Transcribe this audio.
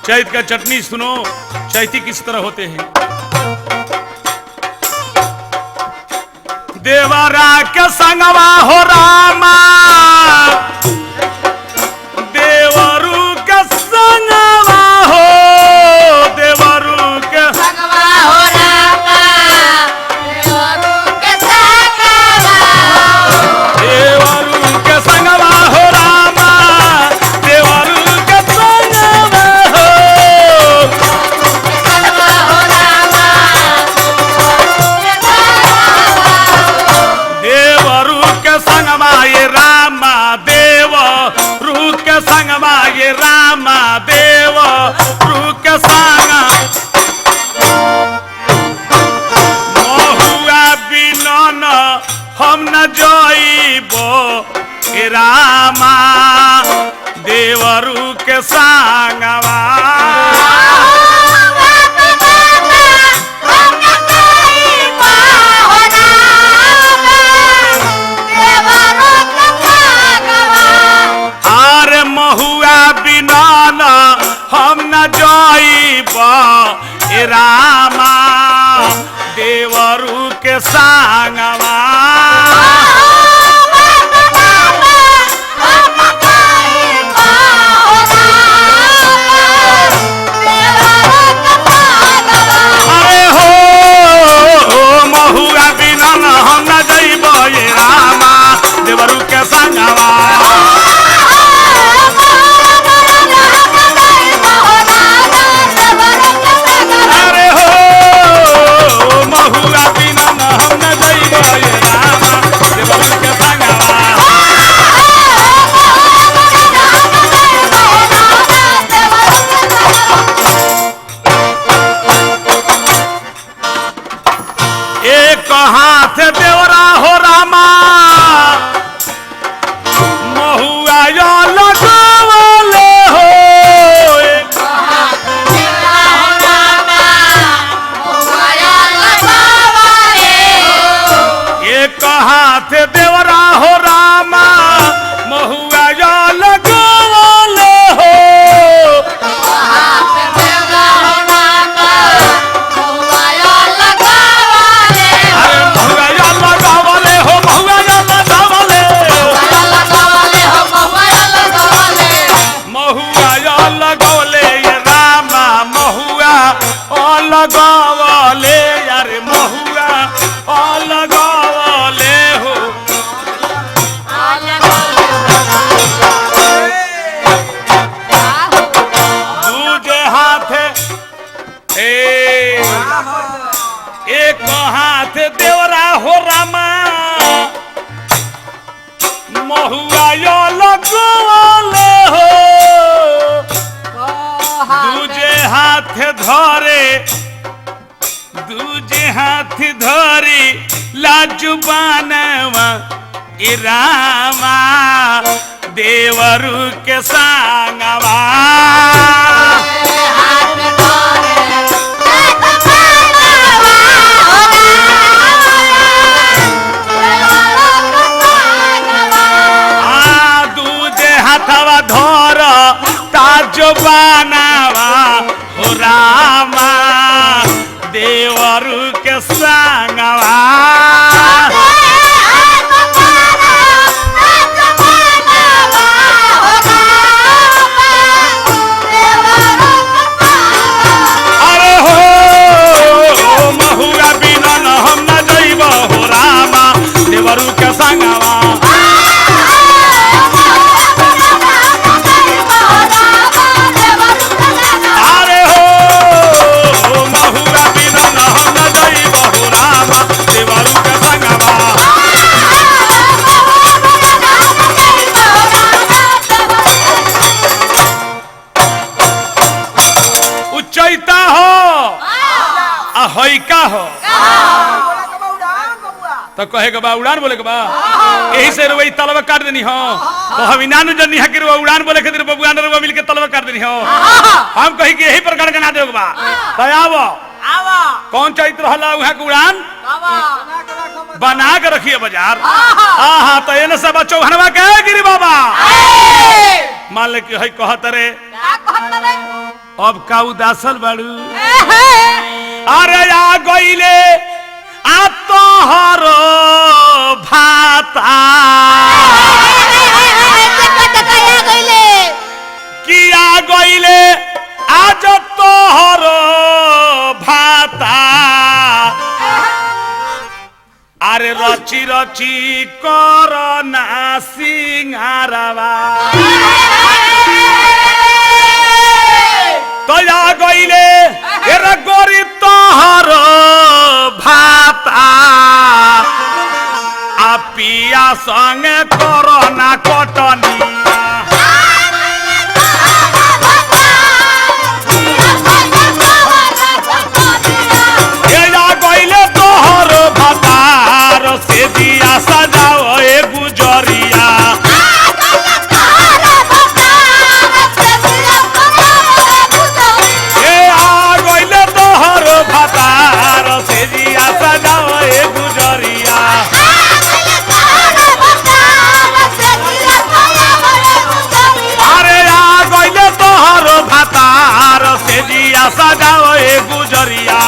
चैत का चटनी सुनो, चैती किस तरह होते हैं। देवरा के संगवा हो रामा, देवरू के संगवा हो, देवरू के संगवा हो रामा, देवरू के संगवा। देवरू के संगवा हो रामा, देवरू के संगवा हो। संगवा हो रामा, देवरू के संगवा ये रामा, देवरू के संगवा ये रामा, देवरू के संग महुआ बिनन हम न जइबो ए रामा, देवरू के संगवा। आरे महुआ बिनन हम न जइब ए रामा, देवरू के संगवा। अरे हो, महुआ बिनन हम न जइब ए रामा, देवरू के संगवा। अरे हो, महुआ बिनन हम न जइब ए रामा, देवरू के संगवा। एक हाथ देवरा हो रामा, महुआ यो लगावले हो। एक हाथ देवरा हो रामा, महुआ यो लगावले हो। अरे महुआ यो लगावले हो, महुआ यो लगावले महुआ यो लगौले ये रामा, महुआ ओ लगावले यार, महुआ ओ लगावले हो। दूजे हाथ ए एक हाथ देवरा हो रामा, महुआ यो लगवले हो। दूजे हाथ धरे, दूजे हाथ धरे लाजुबानवा ए रामा, देवरू के संगवा। आ दूजे हाथवा धर ताजो बानावा हो रामा, देवरू के संगवा। अरे हो, महुआ बिनन हम न जइब हो रामा, देवरू के संगवा। अरे हो, महुआ बिनन हम न जइब हो रामा, देवरू के संगवा। उचैता हो आ होइका हो तो कहे के बा उड़ान बोले के बा, यही से रुई तलवा काट देनी हो। तो हम इनानु जनी है कि रुआ उड़ान बोले खातिर बबुआ ने रुआ मिल के तलवा काट देनी हो। हम कही कि यही पर गणगना देव बा तो आवो। कौन चैत रहला उहाँ के उड़ान बना के रखिए बाजार। आहा तो एने सब चौहनवा के गिरी बाबा मान ले कि है कहत रे का कहत रे? अब का उदासल बाड़ू? अरे आ गईले आ तोहर भाता। किया गईले आज तोहर भाता, अरे रची रची कर ना सिंहारवा। तया गईले एरा गोरी तोहर भाता, आ पिया संगे करना कटनिया। एरा गईले तोहर भातार से दिया सजाओ ए गुजरिया। ए आ गईले तोहर भातार से दिया सजाओ ए गुजरिया। अरे आ गईले तोहर भातार से दिया सजाओ ए गुजरिया।